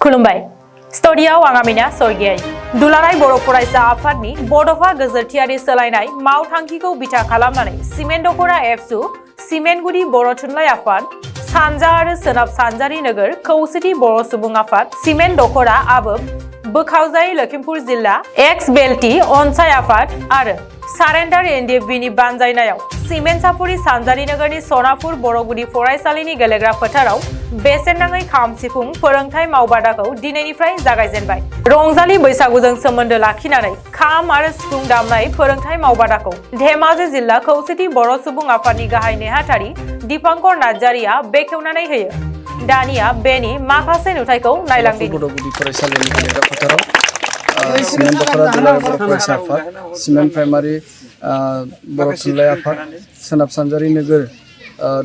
खुलुमबाय स्टुडियाव आं आमिना सरगियारि दुलाराय बर' फरायसा आफादनि बड'फा गोजोरथियारि सोलायनाय मावथांखिखौ बिथा खालामनानै सिमेन्ट दख'रा एबसु सिमेन्टगुदि बर' थुनलाइ आफाद सानजा आरो सोनाब सानजारि नोगोर खौसेथि बर' सुबुं आफाद सिमेन्ट दख'रा आबोब बोखावजाय लखिमपुर जिल्ला एक्स बेल्टी अनसाय आफाद आरो सारेन्डार एनडिएफबिनि बानजायनायाव सिमेन्ट सापुरि सानजारि नोगोरनि सनापुर बर'गुदि फरायसालिनि गेलेग्रा फोथाराव बेसेन नाङै खाम सिफुं फोरोंथाय मावबादाखौ दिनैनिफ्राय जागायजेनबाय। रंजालि बैसागुजों सोमोन्दो लाखिनानै खाम आरो सिफुं दामनाय फोरोंथाय मावबादाखौ धेमाजि जिल्ला खौसेथि बर' सुबुं आफादनि गाहाय नेहाथारि दीपांकर नार्जारिया बेखेवनानै होयो। दानिया बेनि माखासे नुथायखौ नायलांदिनि। बर'गुदि फरायसालिनि गेलेग्रा फोथाराव सिमेन्ट दख'रा दुलाराय बर' फरायसा आफाद सिमेन्ट प्राइमारि बर' थुनलाइ आफाद सोनाब सानजारि नोगोर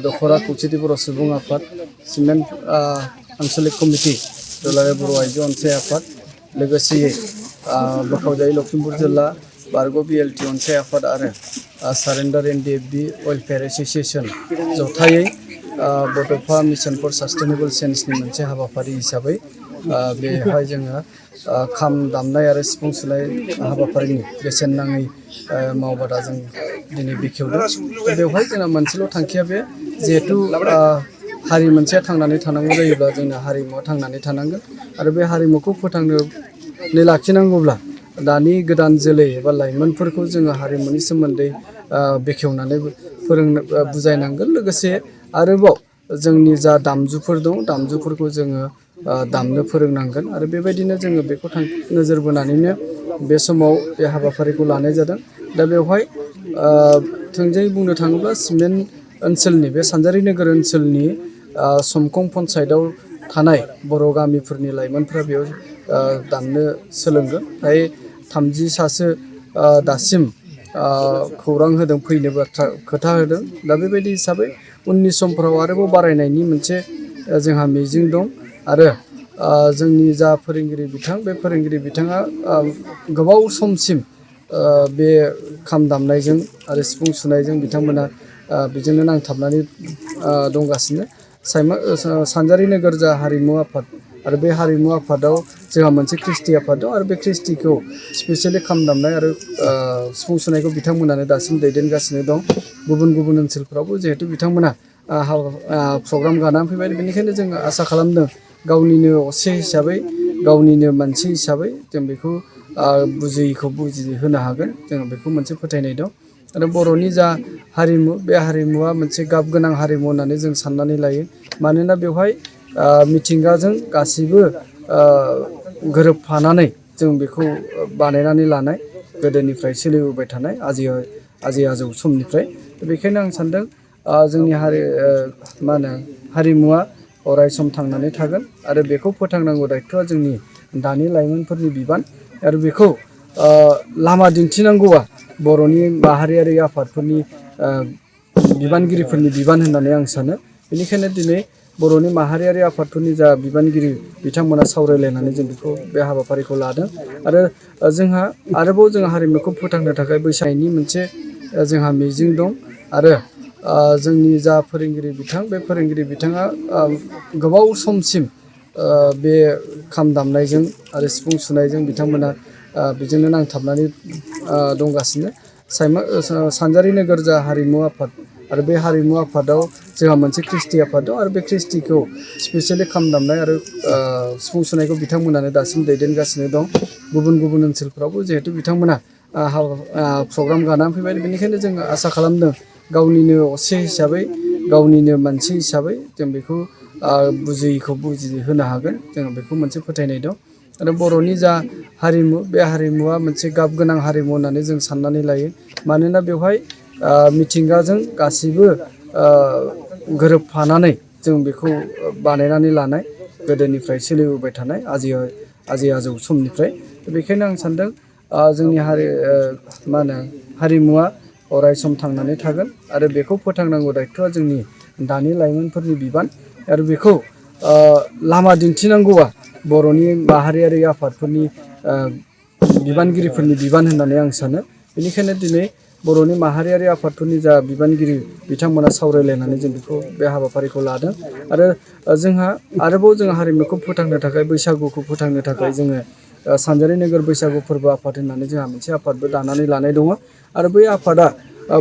दख'रा खौसेथि बर' सुबुं आफाद सिमेन्ट आनसलिक कमिटि दुलाराय बर' आइजो अनसाय आफाद लोगोसेयै बोखावजाय लखिमपुर जिल्ला बारग' बिएलटि अनसाय आफाद आरो सारेन्डार एनडिएफबि वेलफेयार एस'सिएसन जथायै बड'फा मिशन फर सास्टेनेबल चेन्जनि मोनसे हाबाफारि हिसाबै बेवहाय जोङो खाम दामनाय आरो सिफुं सुनाय हाबाफारिनि बेसेन नाङै मावबादा जों दिनै बेखेवदों। बेवहाय जोंना मोनसेल' थांखिया बे जिहेथु हारि मोनसेया थांनानै थानांगौ जायोब्ला जोंना हारिमुवा थांनानै थानांगोन आरो बे हारिमुखौ फोथांनानै लाखिनांगौब्ला दानि गोदान जोलै एबा लाइमोनफोरखौ जोङो हारिमुनि सोमोन्दै बेखेवनानै बुजायनांगोन। लोगोसे आरोबाव जोंनि जा दामजुफोर दं दामजुफोरखौ जोङो दामनो फोरोंनांगोन आरो बेबायदिनो जोङो बेखौ नोजोर बोनानैनो बे समाव बे हाबाफारिखौ लानाय जादों। दा बेवहाय थोंजोङै बुंनो थाङोब्ला सिमेन्ट ओनसोलनि बे सानजारि नोगोर ओनसोलनि समखं पन्सायतआव थानाय बर' गामिफोरनि लाइमोनफ्रा बेयाव दामनो सोलोंगोन। फ्राय 30 सासो दासिम खौरां होदों, फैनो बाथ्रा खोथा होदों। दा बेबायदि हिसाबै उननि समफोराव आरोबाव बारायनायनि मोनसे जोंहा मिजिं दं आरो जोंनि जा फोरोंगिरि बिथां बे फोरोंगिरि बिथाङा गोबाव समसिम बे खाम दामनायजों आरो सिफुं सुनायजों बिथांमोना बेजोंनो नांथाबनानै दंगासिनो। सानजारि नोगोर जा हारिमु आफाद आरो बे हारिमु आफादाव जोंहा मोनसे कृष्टि आफाद दं आरो बे कृष्टिखौ स्पेसियेलि खाम दामनाय आरो सिफुं सुनायखौ बिथांमोनानो दासिम दैदेनगासिनो दं। गुबुन गुबुन ओनसोलफ्रावबो जिहेथु बिथांमोना प्रग्राम गानानै फैबाय, बेनिखायनो जोङो आसा खालामदों गावनिनो असे हिसाबै गावनिनो मानसि हिसाबै जों बेखौ बुजियैखौ बुजिहोनो हागोन। जोङो बेखौ मोनसे फोथायनाय दं आरो बर'नि जा हारिमु बे हारिमुवा मोनसे गाब गोनां हारिमु होननानै जों साननानै लायो। मानोना बेवहाय मिथिंगाजों गासैबो गोरोबफानानै जों बेखौ बानायनानै लानाय, गोदोनिफ्राय सोलिबोबाय थानाय आजै आजौ समनिफ्राय। बेखायनो आं सानदों जोंनि हारिमुवा अराय सम थांनानै थागोन आरो बेखौ फोथांनांगौ दायथ'आ जोंनि दानि लाइमोनफोरनि बिबान आरो बेखौ लामा दिन्थिनांगौआ बर'नि माहारियारि आफादफोरनि बिबानगिरिफोरनि बिबान होननानै आं सानो। बेनिखायनो दिनै बर'नि माहारियारि आफादफोरनि जा बिबानगिरि बिथांमोना सावरायलायनानै जों बेखौ बे हाबाफारिखौ लादों आरो जोंहा आरोबाव जों हारिमुखौ फोथांनो थाखाय बैसागनि मोनसे जोंहा मिजिं दं आरो जोंनि जा फोरोंगिरि बिथां बे फोरोंगिरि बिथाङा गोबाव समसिम बे खाम दामनायजों आरो सिफुं सुनायजों बिथांमोना बेजोंनो नांथाबनानै दंगासिनो। सानजारि नोगोर जा हारिमु आफाद आरो बे हारिमु आफादाव जोंहा मोनसे कृष्टि आफाद दं आरो बे कृष्टिखौ स्पेसियेलि खाम दामनाय आरो सिफुं सुनायखौ बिथांमोनानो दासिम दैदेनगासिनो दं। गुबुन गुबुन ओनसोलफ्रावबो जिहेथु बिथांमोना प्रग्राम गानानै फैबाय, बेनिखायनो जोङो आसा खालामदों गावनिनो असे हिसाबै गावनिनो मानसि हिसाबै जों बेखौ बुजियैखौ बुजिहोनो हागोन। जोङो बेखौ मोनसे फोथायनाय दं आरो बर'नि जा हारिमु बे हारिमुवा मोनसे गाब गोनां हारिमु होननानै जों साननानै लायो। मानोना बेवहाय मिथिंगाजों गासैबो गोरोबफानानै जों बेखौ बानायनानै लानाय, गोदोनिफ्राय सोलिबोबाय थानाय आजै आजौ समनिफ्राय। बेखायनो आं सानदों जोंनि हारिमुवा अराय सम थांनानै थागोन आरो बेखौ फोथांनांगौ दायथ'आ जोंनि दानि लाइमोनफोरनि बिबान आरो बेखौ लामा दिन्थिनांगौआ बर'नि माहारियारि आफादफोरनि बिबानगिरिफोरनि बिबान होननानै आं सानो। बेनिखायनो दिनै बर'नि माहारियारि आफादफोरनि जा बिबानगिरि बिथांमोना सावरायलायनानै जों बेखौ बे हाबाफारिखौ लादों आरो जोंहा आरोबाव जों हारिमुखौ फोथांनो थाखाय बैसागुखौ फोथांनो थाखाय जोङो सानजारि नोगोर बैसागु फोरबो आफाद होननानै जोंहा मोनसे आफादबो दानानै लानाय दङ आरो बै आफादा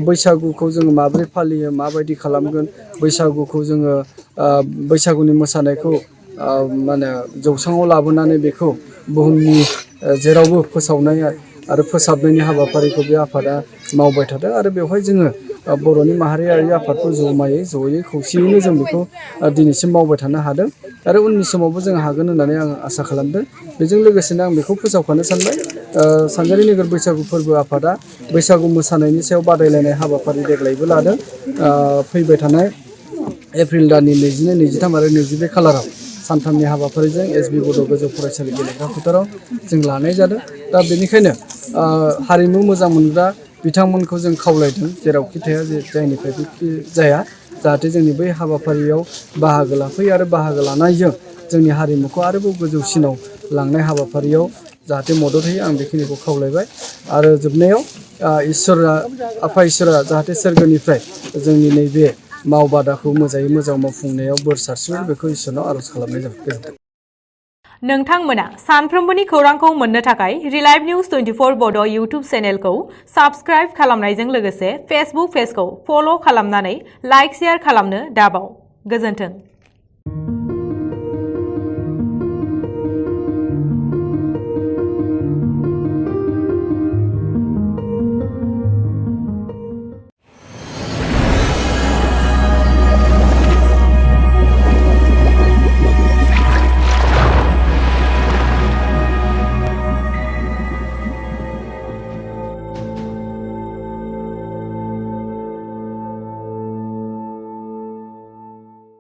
बैसागुखौ जोङो माबोरै फालियो माबायदि खालामगोन बैसागुखौ जोङो बैसागुनि मोसानायखौ माने जौसाङाव लाबोनानै बेखौ बुहुमनि जेरावबो फोसावनाय आरो फोसाबनायनि हाबाफारिखौ बे आफादा मावबाय थादों आरो बेवहाय जोङो बर'नि माहारियारि आफादखौ जयै खौसेयैनो जों बेखौ दिनैसिम मावबाय थानो हादों आरो उननि समावबो जों हागोन होननानै आं आसा खालामदों बेजों लोगोसेनो आं बेखौ फोसावफानो सानबाय सानजारि नोगोर बैसागु फोरबो आफादा बैसागु मोसानायनि सायाव बादायलायनाय हाबाफारि देग्लायबो लादों फैबाय थानाय एप्रिल दाननि 22, 23 आरो 24 खालाराव सानथामनि हाबाफारिजों एसबि बड' गोजौ फरायसालि गेलेग्रा फोथाराव जों लानाय जादों दा बेनिखायनो हारिमु मोजां मोनग्रा बिथांमोनखौ जों खावलायदों जेरावखि थाया जायनिफ्रायबो जाया जाहाथे जोंनि बै हाबाफारियाव बाहागो लाफैयो आरो बाहागो लानायजों जोंनि हारिमुखौ आरोबाव गोजौसिनाव लांनाय हाबाफारियाव जाहाथे मदद होयो आं बेखिनिखौ खावलायबाय आरो जोबनायाव आफा इसोरा जाहाथे सोरगोनिफ्राय जोंनि नैबे मावबादाखौ मोजाङै मोजां मावफुंनायाव बोर सारस्रियो बेखौ इसोरनाव आर'ज खालामनाय जाबाय गोजोन्थों। नोंथांमोना सानफ्रोमबोनि खौरांखौ मोननो थाखाय रिलाइभ निउज 24 बड' इउटुब चेनेलखौ साबस्क्राइब खालामनायजों लोगोसे फेसबुक पेजखौ फल' खालामनानै लाइक शेयार खालामनो दाबाव। गोजोन्थों।